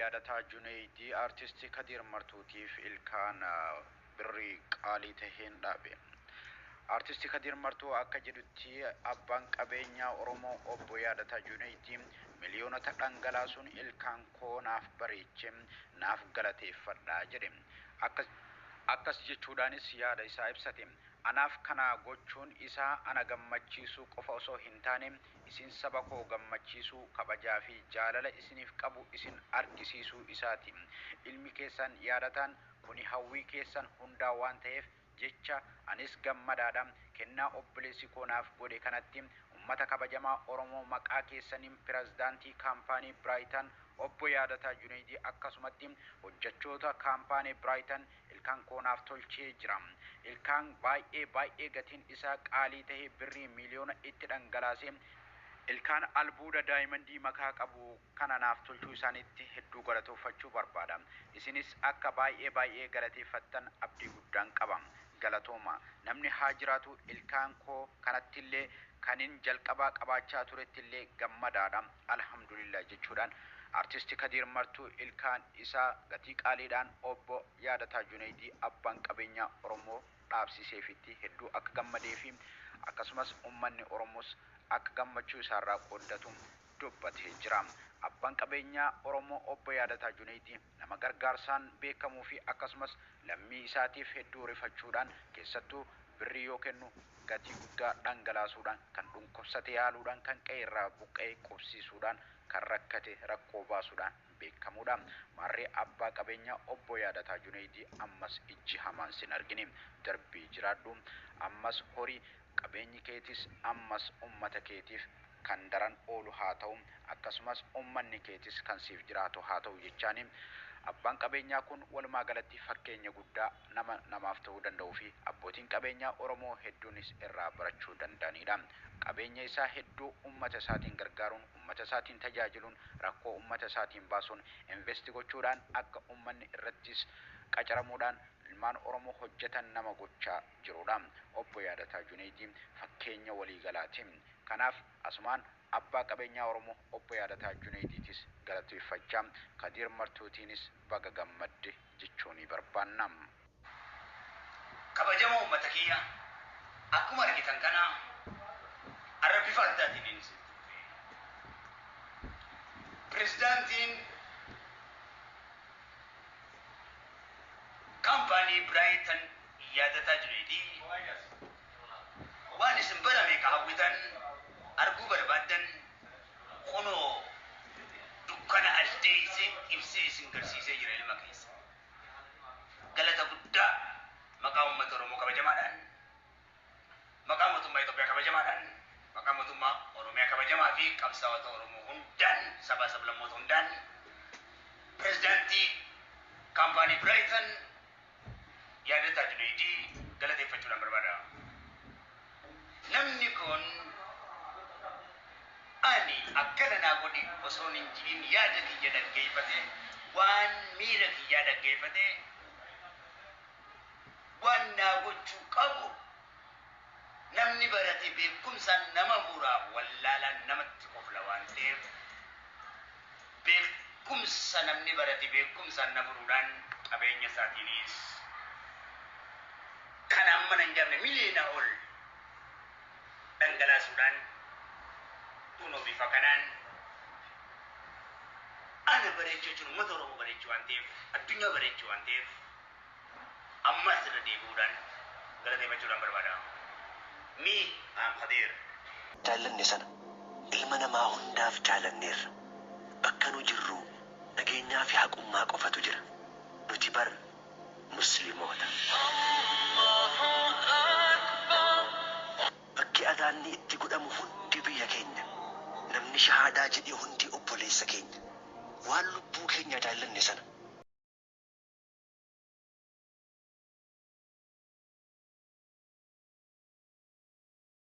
Yaadataa Juneeydii Artist Kadiir Martuutiif ilkaan birrii qaalii taheen dhaabe. Artist Kadiir Martuu akka jedhutti abbaan qabeenyaa Oromoo Obbo Yaadataa Juneeydii miliyoonota dhangalaasuun ilkaan koo naaf bareeche, naaf galateeffadha jedhe. Akkas Akkas jechuudhaanis yaada isaa ibsate. Anaaf kana gochuun isaa ana gammachiisuu qofa osoo hin taane, isin saba koo gammachiisuu, kabajaa fi jaalala isiniif qabu isin argisiisuu isaa ti. Ilmi keessan Yaadataan, kuni hawwii keessan hundaa waan ta'eef jecha anis gammadaa dha. Kennaa obboleessi koo naaf godhe kanatti ummata kabajamaa Oromoo maqaa keessaniin Pirazdaantii Kaampaanii Biraayitan Obbo Yaadataa Juneeydii akkasumatti hojjachoota Kaampaanii Biraayitan ilkaan koo naaf tolchee jira. Ilkaan baay'ee baay'ee gatiin isaa qaalii tahe birrii miiliyoona itti dhangalaasee ilkaan albuuda daayimandii makaa qabu kana naaf tolchuu isaaniitti hedduu galatooffachuu barbaada. Isinis akka baay'ee baay'ee galateeffattan abdii guddaan qaba. Galatooma. Namni haa jiraatu ilkaan koo kanattillee kanin jalqaba qabaachaa turettillee gammadaadha. Alhamdulillah jechuudhaan Artist Kadiir Martuu ilkaan isaa gatii qaaliidhaan Obbo Yaadataa Juneeydii abbaan qabeenyaa Oromoo dhaabsiseefitti hedduu akka gammadee fi akkasumas ummanni Oromoos akka gammachuu isaarraa qooddatu dubbatee jira. Abbaan qabeenyaa Oromoo Obbo Yaadataa Juneeydii nama gargaarsaan beekamuu fi akkasumas lammii isaatiif hedduu rifachuudhaan keessattuu birrii yoo kennu gatii guddaa dhangalaasuudhaan kan dhunkubsate yaaluudhaan kan qe'eerraa buqqa'e qubsiisuudhaan kan rakkate rakkoo baasuudhaan beekamuudha. Maarree abbaa qabeenyaa Obbo Yaadataa Juneeydii ammas ijji hamaan sin argini. Darbii jiraadhu. Ammas hori. Qabeenyi keetis ammas ummata keetiif kan daran oolu haa ta'u, akkasumas ummanni keetis kan siif jiraatu haa ta'u jechaani. Abbaan qabeenyaa kun walumaa galatti fakkeenya guddaa nama namaaf ta'uu danda'uu fi abbootiin qabeenyaa Oromoo hedduunis irraa barachuu danda'aniidha. Qabeenya isaa hedduu ummata isaatiin gargaaruun, ummata isaatiin tajaajiluun, rakkoo ummata isaatiin baasuun, invest gochuudhaan akka ummanni irrattis qacaramuudhaan ilmaan Oromoo hojjetan nama gochaa jiruudha. Obbo Yaadataa Juneeydii fakkeenya waliigalaati. Kanaaf asumaan Abbaa qabeenyaa Oromoo Obbo Yaadataa Juneeydiitis galateeffachaa, Kadiir Martuutiinis baga gammadde jechuunii barbaanna. Kabajamoo ummata kiyya, akkuma argitan kana arra bifa addaatiinin isinitti dhufe. Pirezidaantiin Kaampaanii Biraayitan Yaadataa Juneeydii waan isin bara meeqa hawwitan, arguu barbaaddan kunoo dukkana addeessee ibsee isin garsiisee jira ilma keessa. Galata guddaa maqaa uummata Oromoo kabajamaadhaan, maqaa mootummaa Itoophiyaa kabajamaadhaan, maqaa mootummaa Oromiyaa kabajamaa fi qabsaa'ota Oromoo hundaan, sabaa sablammoota hundaan pirezidaantii kaampaanii Biraayitan Yaadataa Juneeydii galateeffachuudhaan barbaada. Namni kun ani akkana naa godhi osoon hin ji'in yaada kiyya dhaggeeffate, waan miira kiyyaa dhaggeeffate, waan naa gochuu qabu namni barate beekumsaan nama mura, wallaalaan namatti kofla waan ta'eef beekumsa namni barate beekumsaan na muruudhaan qabeenya isaatiinis kan hammana hin jedhamne miliyoona ol dhangalaasuudhaan kunoo bifa kanaan ana bareechuu jechuun uummata Oromoo bareechuu waan ta'eef, addunyaa bareechuu waan ta'eef ammas irra deebi'uudhaan galateeffachuudhaan barbaada. Me, I'm Khadir. Jaallanne sana ilma namaa hundaaf jaalanneerra. Bakka nu jirru nageenyaa fi haqummaa qofatu jira. Nuti bar Muslimoota. Bakki adhaanni itti godhamu hundi biyya keenya. Namni shahaadaa jedhe hundi obboleessa keenya. Waan lubbuu keenyaa jaallanne sana